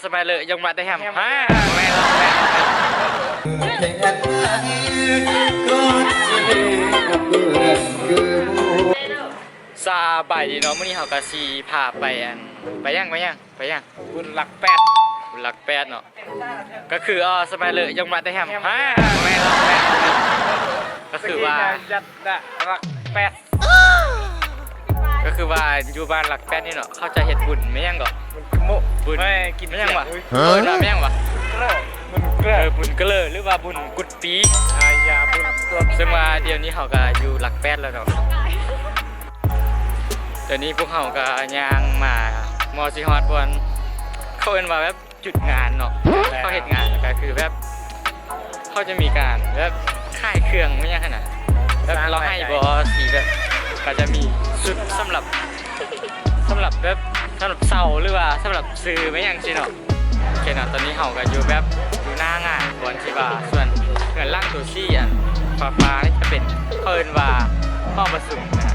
ສະບາຍເລີ ຍົກມາແຕ່ແຮມ ແຮມ ຮະ ແມ່ນ ແມ່ນ ສະບາຍດີເນາະ ມື້ນີ້ເຮົາກະຊິພາໄປ ອັນ ໄປຫຍັງ ໄປຫຍັງ ໄປຫຍັງ ບຸນຫຼັກແປດ ບຸນຫຼັກແປດເນາະ ກະຄື ເອີ ສະບາຍເລີ ຍົກມາແຕ່ແຮມ ແຮມ ຮະ ແມ່ນ ແມ່ນ ກະຄືວ່າ ຈັດ ນະ ຫຼັກແປດ ກະຄືວ່າຢູ່ບ້ານຫຼັກແປດນີ້ເນາະ ເຂົາຈະເຮັດບຸນແມ່ນຫຍັງເກາະ ບຸນຂະໂມະ ບຸນ ເອີ ກິນ ແມ່ນຫຍັງຫວາ ເອີ້ນວ່າແມ່ນຫຍັງຫວາ ບຸນເກີ ເອີ ບຸນເກີ ຫຼືວ່າບຸນກຸດປີ ອາ ຢ່າ ບຸນ ເຊິ່ງວ່າດຽວນີ້ເຮົາກະຢູ່ຫຼັກແປດແລ້ວເນາະ ດຽວນີ້ພວກເຮົາກະຍ່າງມາ ມໍຊິຮອດບ່ອນ ເຂົາເອີ້ນວ່າແບບ ຈຸດງານເນາະ ແມ່ນ ເຂົາເຮັດງານ ແລ້ວກະຄືແບບ ເຂົາຈະມີການແບບຂາຍເຄື່ອງແມ່ນຫຍັງຫັ້ນນະ ແບບເຮົາໃຫ້ບໍ່ ຊິແບບ ກະຈະມີຊຸດສຳລັບ ສຳລັບແບບ ສຳລັບເຊົ່າ ຫຼືວ່າສຳລັບຊື້ແມ່ນຫຍັງຊີ້ເນາະ ໂອເຄເນາະ ຕອນນີ້ເຮົາກະຢູ່ແບບ ຢູ່ໜ້າງານ ບ່ອນທີ່ວ່າສ່ວນເຮືອນຫຼັງໂຕສີອັນຟ້າໆ ນີ້ຈະເປັນ ເຂົາເອີ້ນວ່າຫ້ອງປະຊຸມນະ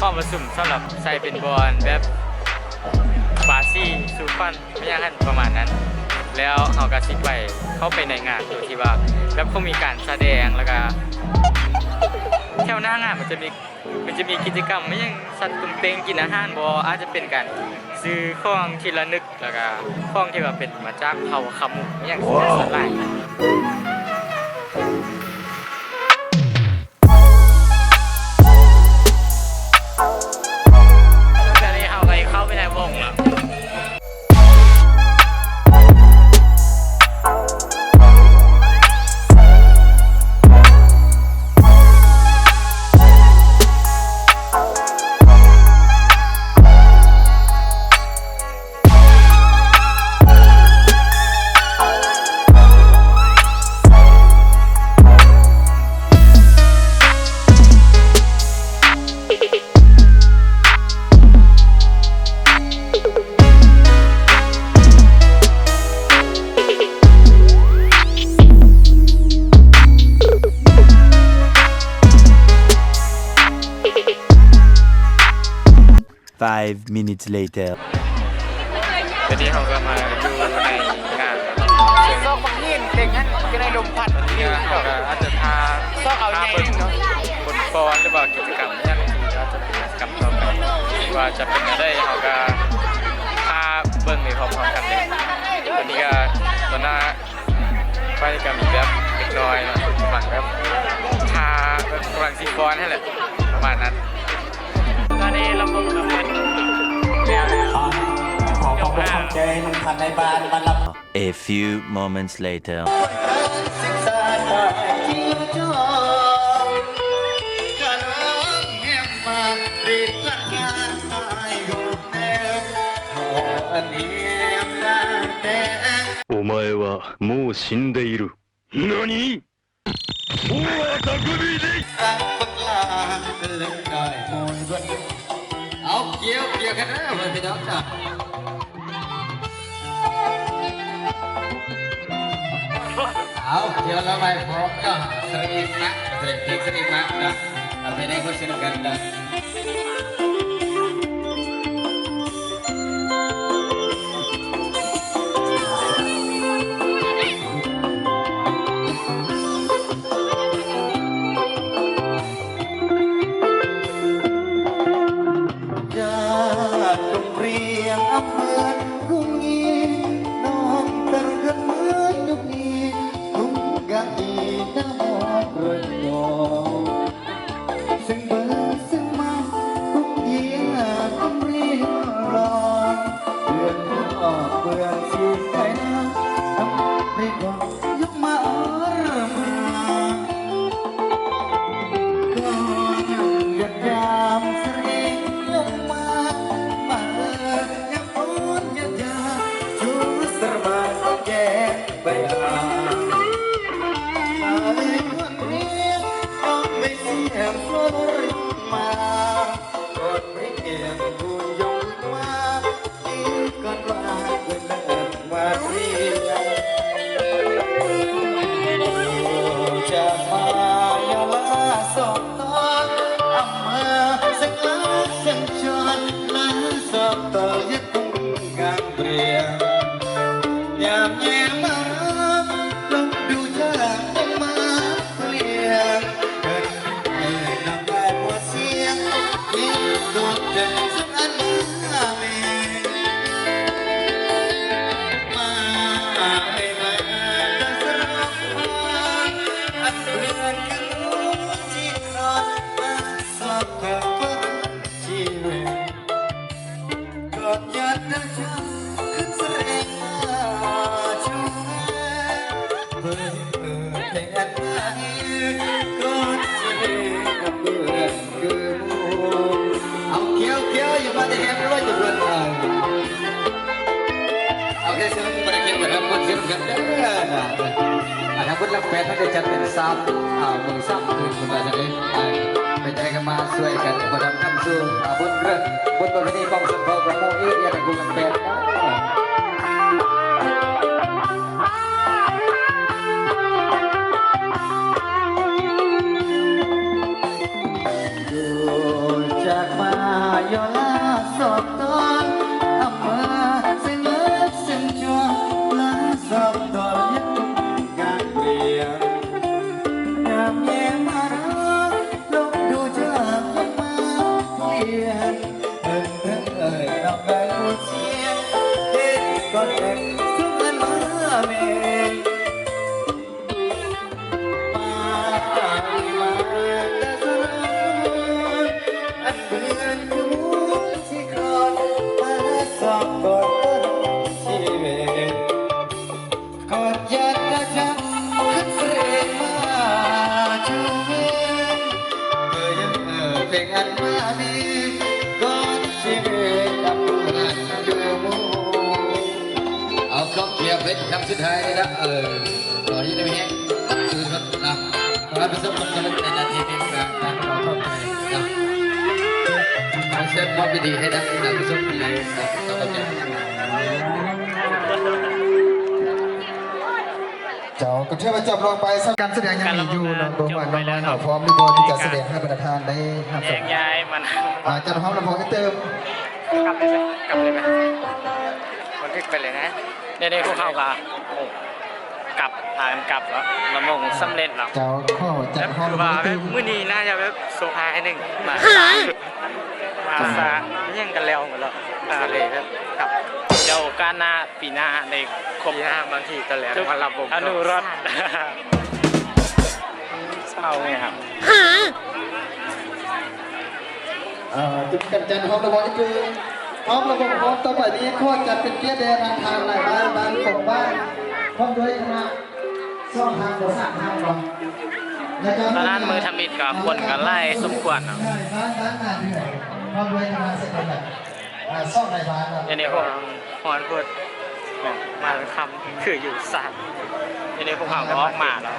ຫ້ອງປະຊຸມສຳລັບໃຊ້ເປັນບ່ອນແບບ ປາສີສູ່ຂວັນ ແມ່ນຫຍັງຫັ້ນ ປະມານນັ້ນ ແລ້ວເຮົາກະຊິໄປ ເຂົ້າໄປໃນງານໂດຍທີ່ວ່າ ແບບເຂົາມີການສະແດງ ແລ້ວກະ ແຖວໜ້າງານມັນຈະມີ ມັນຈະມີກິດຈະກຳ ແມ່ນຫຍັງ ສັດຕຸງເຕັງ ກິນອາຫານບໍ ອາດຈະເປັນການຊື້ຂອງທີ່ລະນຶກ ແລ້ວກະຂອງທີ່ວ່າເປັນມາຈາກເຜົ່າຂະມຸ ແມ່ນຫຍັງ ສ່ວນຫຼາຍ. ຕອນນີ້ເຮົາກະເຂົ້າໄປໃນວົງແລ້ວ. Five minutes later. ຕອນນີ້ເຮົາກະມາຢູ່ໃນງານ ຊອກບັກຫີນເຕັງຫັ້ນ ກະໄດ້ລົມພັດ ຕອນນີ້ເຮົາກະອາດຈະພາ ຊອກເອົາໃຫຍ່ເນາະ ບົດຟ້ອນ ຫຼືວ່າກິດຈະກຳຫຍັງທີ່ອາດຈະເປັນກິດຈະກຳຕໍ່ໄປ ວ່າຈະເປັນແນວໃດ ເຮົາກະພາເບິ່ງໄປພ້ອມໆກັນເລີຍ ຕອນນີ້ກະ ຕອນໜ້າ ໄຟກະມີແບບເລັກນ້ອຍເນາະ ກຳລັງແບບ ຖ້າແບບກຳລັງຊິຟ້ອນຫັ້ນແຫຼະ ປະມານນັ້ນ ຕອນນີ້ລຳໂພງກະເປີດ ຂໍຂອບອົກຂອບໃຈນຳທ່ານນາຍບ້ານມາຮັບ. A few moments later. お前はもう死んでいる。 何？ ເອົາ ກ່ຽວ ກ່ຽວກັນເດີ ພີ່ນ້ອງຈ້າ ເອົາ ກ່ຽວລະໄວ້ພ້ອມເນາະ ສະລິມະ ສະລິມະ ເອົາໄປໃນຄົນສະໜຸກກັນເດີ. ມາ ຍາມແຍມມາ ລົມດູຈາກມາປ່ຽນ ເອີ້ນໃຫ້ນ້ອງໄດ້ຫົວສຽງ ມີຕົວເປັນສຸກອັນມາແມ່ ມາເອີຍມາ ຈະສະຫຼອງຄວາມ ອັນເພື່ອນຄືໝູ່ຊິຄອດ ມາສອບກອດເບິ່ງຊີວິດ. ກອດຢາດເດີ ຈະຂຶ້ນສະແດງມາຊູແມ່ ເບິ່ງເອີແຕ່ງອັນມາອີກ ກ່ອນຊິເປັນກັບເພື່ອນຄືໝູ່. ເອົາກຽວໆ ຢ່າມາແຕ່ແຮມລອຍຈະເບິ່ງເອົາ ເອົາແຄ່ເຊິ່ງບໍ່ໄດ້ເກັບກັນນຳຄົນເຊິ່ງກັນເດີ. ອັນນັ້ນເພິ່ນລັກແປດ ເພິ່ນໄດ້ຈັດເປັນສາມ ອ່າ ມື້ສາມຄືນ ເພິ່ນວ່າຊັ້ນເດ້. ເອີ ເປັນຈັ່ງໃດກໍມາຊ່ວຍກັນ ບໍ່ທຳຄຳສູ່ ອ່າ ບຸນເລີກ ບຸນປະເພນີຂອງຊົນເຜົ່າກະໂມອີກ ຢ່າໄດ້ກູກັນແປດ. ເອົາກອງເຊຍເປັນຄຳສຸດທ້າຍເດີ. ເອີ ຂໍຢູ່ດີມີແຮງ ຄືນນະ ຂໍໃຫ້ປະສົບຄວາມສຳເລັດໃນໜ້າທີ່ການງານ. ຂໍຂອບໃຈນະ ຂໍເຊີນມອບພິທີໃຫ້ນະ ໃຫ້ປະສົບໃນ ຂໍຂອບໃຈ. ເຈົ້າ ກໍຖືວ່າຈົບລົງໄປສຳລັບການສະແດງຍັງມີຢູ່ເນາະ ບໍ່ວ່ານ້ອງນ້ອຍເຮົາພ້ອມຫຼືບໍ່ທີ່ຈະສະແດງໃຫ້ບັນດາທ່ານໄດ້ຮັບຊົມ. ແຍກຍ້າຍມັນ ອ່າ ຈັດຫ້ອງລຳໂພງອີກຕື່ມ. ກັບເລີຍໄໝ? ກັບເລີຍໄໝ? ບັນທຶກໄປເລີຍນະ. ດຽວນີ້ພວກເຮົາກໍ ໂອ້ ກັບ ພາກັນກັບແລ້ວ ລຳວົງສຳເລັດແລ້ວ. ເຈົ້າ ຂໍຈັດຫ້ອງ ແບບຄືວ່າແບບມື້ນີ້ໜ້າຈະແບບໂຊພາໜຶ່ງ ມາ ມາສາຫຍັງກັນແລ້ວໝົດແລ້ວ ກໍເລີຍແບບກັບ. ດຽວໂອກາດໜ້າ ປີໜ້າໄດ້ຄົບ ປີໜ້າບາງທີກໍແລ້ວ ມາລຳວົງ ອະນຸລັກ ເສົ້າແມ່ນຫຍັງ? ເອີ ຈຸດກຳຈັນ ພ້ອມລະບໍ ນີ້ຄື ພ້ອມລະບົບ ພ້ອມຕໍ່ໄປນີ້ ຂໍຈັດເປັນກຽດແດ່ທາງທ່ານນາຍບ້ານບ້ານສົມບ້ານ ພ້ອມດ້ວຍຄະນະ ສອງທ່ານບໍ່ ສາມທ່ານບໍ່ ແລ້ວກໍ ຕອນນັ້ນມື້ທຳອິດກໍຄົນກໍຫຼາຍສົມຄວນເນາະ ນາຍບ້ານບ້ານນາເດືອນ ພ້ອມດ້ວຍຄະນະເຊັກເກັດ ອ່າ ສອງນາຍບ້ານເນາະ. ດຽວນີ້ພວກເຮົາຮ້ອນໂພດ ມາຄ່ຳຄືຢູ່ສາມ ດຽວນີ້ພວກເຮົາກໍອອກມາແລ້ວ.